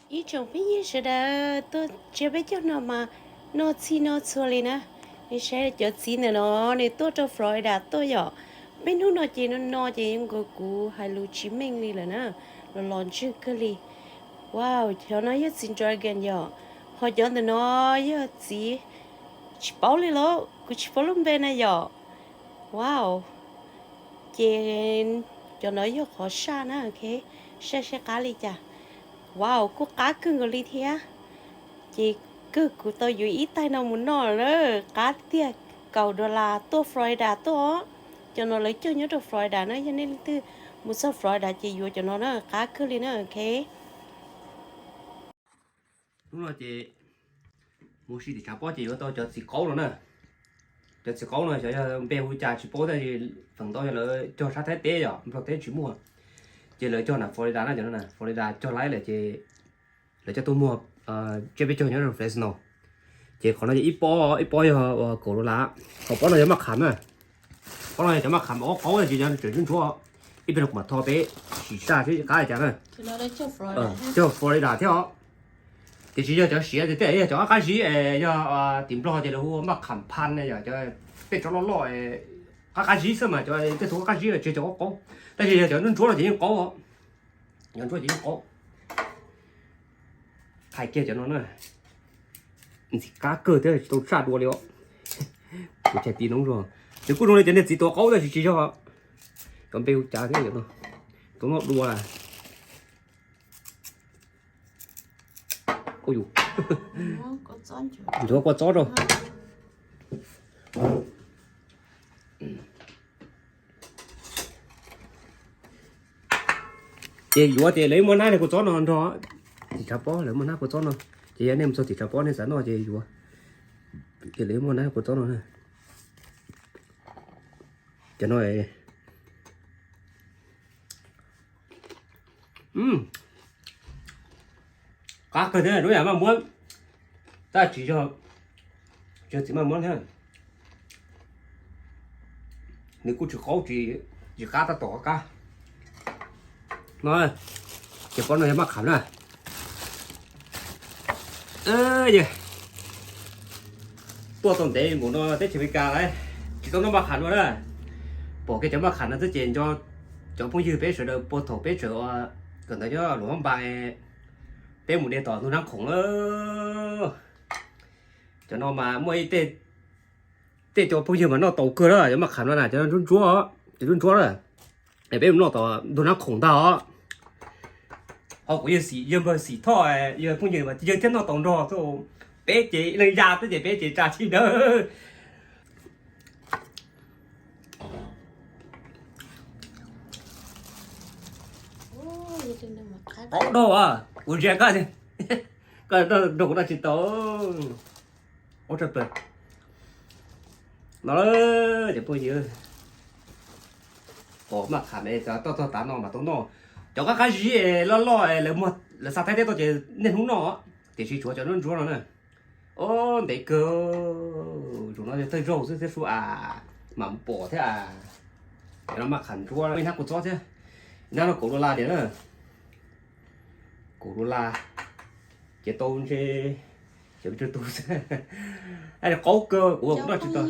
Ib tsoom phooj ywg sawv daws, tuaj tsiab peb caug no mas noj txhij noj txhua li na. Nej saib cov txiv ntawm no, nws tuaj rau Florida tuaj yom. Peb hnub no ces no no ces zoo nkaus kuv hais lus tsis meej li lawm na, los los ntswg kawg li. Wow, cov no yog txiv dragon yom, ho cov ntawm no yog txiv, tsis paub li lauj, kuv tsis paub lub npe na yom. Wow, ces cov no yog qhov saj na, ok, saj seb qab li cas. Wow, kuj qab kawg nkaus li thiab. Ces kawg kuv tau yuav ib tais no mus noj na, qab tiag, kaum dollar tuaj Florida tuaj. Cov no lawv cog nyob rau Florida na, yog nej leej twg mus txog Florida ces yuav cov no na, qab kawg li na, ok. Hnub no ces mus si tim tshav pob ces yuav tau cov txiv qaub no na. Cov txiv qaub no xyov yog npe hu cas tsis paub tab sis feem ntau yog lawv cog sab Thaib teb yom, Nplog teb tsis muaj. Ces lawv cog nram Florida na, cov no na, Florida cog laib lawm ces lawv coj tuaj muag tsiab peb caug nyob rau Fresno. Ces qhov no ces ib pob, ib pob yog kaum dollar. Qhov pob no yog maj kham na. Pob no yog cov maj kham qaub qaub ces yog tseem ntsuab ntsuab. Ib pliag no kuv mam tho peb sim saj seb qab li cas na. Cog Florida thiab os. Tiam sis yog cov siav tiag tiag yog cov qab qab zib, yog tim Nplog ces lawv hu maj kham phan, yog cov tej tsob loj loj qab qab zib xwb mas, cov tej tug qab qab zib tsis yog cov qaub qaub. Tab sis yog cov ntsuab ntsuab no ces yeej qaub. Cov ntsuab ces yeej qaub. Thaij kiag cov no na. Ntxim qab kawg thiab tsis tau saj dua li os. Kuv tsis tau hnov zoo. Nws kuj zoo li cov niag txiv tuav qaub tab sis tsis yog. Cov npe hu cas thiab, tuav noj dua. Ntxuav kua txob rau. Ces yuav ces lawv muab nab niag kua txob no nrog tim tshav pob, lawv muab nab kua txob no. Ces yog nej mus txog tim tshav pob nej xav noj ces yuav. Ces lawv muab nab kua txob no na. Cov no qab kawg thiab, lub yam maj muab, tab tsis yog, tsis yog txiv maj muab thiab. Nws kuj tsis qaub tsis, tsis qab tab tom qab. No, ces pob no yog maj kham na. Tuaj tau ntev npaum no teb chaws Amelikas lawm tsis tau noj maj kham no na. Pom kiag cov maj kham no xwb ces nco cov phooj ywg peb sawv daws puag thaum peb tseem ua kawm ntawv nyob Luam Phab Npas, peb mus de tom ntug Nab Khoom lawm. Cov no mas muaj ib tej, tej cov phooj ywg mas noj tau kawg na, cov maj kham no na, cov ntsuab ntsuab, cov ntsuab ntsuab na. Es peb mus noj tom ntug Nab Khoom ntag os. Ho kuv yawg Xim, yawg npawg Xim Thoj, yawg phooj ywg mas yawg thiaj noj tau nrog. Peb ces leej ya xwb ces peb ces tsa tsis dawb. Qaub dog, kuv ntsia koj, koj nrog kuv noj tsis tau. Qaub tshaj plaws. No, cov phooj ywg, pom maj kham toj txog tav no mas tau noj. Cov qab qab zib loj loj lawv xa Thaib teb tuaj ces niaj hnub noj, tiam sis tshuav cov ntsuab ntsuab no na. Ob, ntev kawg. Zaum no yog thawj zaug xwb thiab sub as, mam mus pom thiab as. Cov no maj kham ntsuab, ib hnab kua txob thiab. Ib hnab no kaum dollar tiag na. Kaum dollar. Ces tau ntshe, ces peb tsawg tus xwb. Qaub kawg, kuv ua kuv noj tsis tau.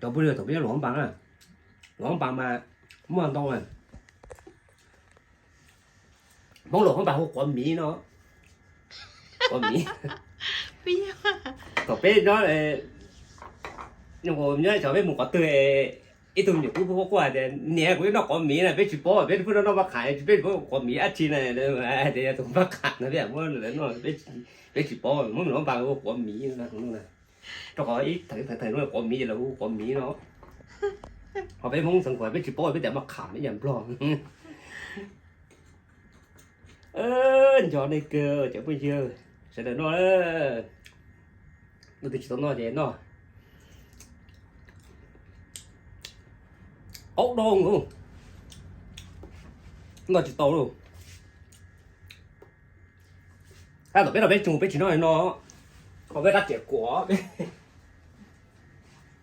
Cov phooj ywg thaum peb nyob Luam Phab Npas na, Luam Phab Npas mas muaj ntau. Hmoob Luam Phab Npas hu quav miv no. Quav miv. Thaum peb nyob, nyob cov peb mus qhov twg, ib tug me nyuam tub quaj quaj tias niam kuv yuav noj quav miv na, peb tsis paub, peb pheej noj noj maj kham, peb tsis paub quav miv dab tsi na. Tias yog tus maj kham no peb muab lawv noj, peb tsis paub, Hmoob Luam Phab Npas hu quav miv no. Rau qhov ib theem theem no quav miv ces lawv hu quav miv no. Ho peb Hmoob Xeev Khuam peb tsis paub, peb tias maj kham ib yam Nplog. Nco nej kawg cov phooj ywg, sawv daws noj. Leej twg tsis tau noj ces noj. Qaub dog, noj tsis tau lauj. Tab tom peb no peb tsis, peb tsis noj no, ho peb rab riam kuam,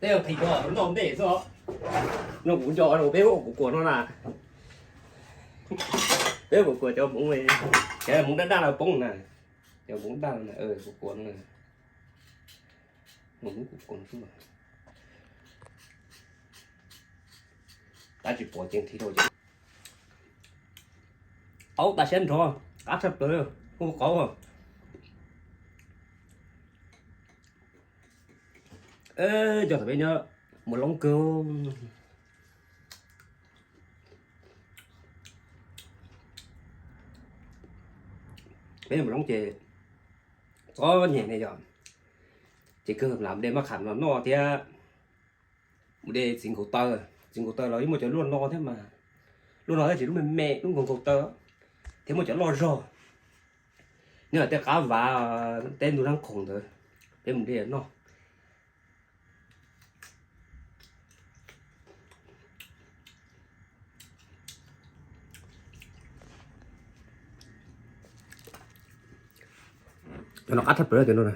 peb ua thij noj ntej xwb. No kuv nco peb ua kuv kuam no na. Peb kuv kuas cov hmoov, cov hmoov daj daj no poob na, cov hmoov daj no kuv kuas no, hmoov kuv kuas xwb. Tab tsis pom ceev thiv rau ces qaub tas siab nrho, qab tshaj plaws, hu qaub. Cov thaum peb nyob Mus Loob kawg. Peb Mus Loob ces txom nyem ne yom, ces kawg lam de maj kham los noj thiab. Mus de txiv nkaus taw, txiv nkaus taw los yeej muaj cov luaj no thiab mas, luaj no thiab tsis lub me me lub nkaus nkaus taw, thiab muaj cov loj zog. Nyob tej qab vav teb ntug Nab Khoom ntawd, peb mus de noj. Cov no qab tshaj plaws cov no na.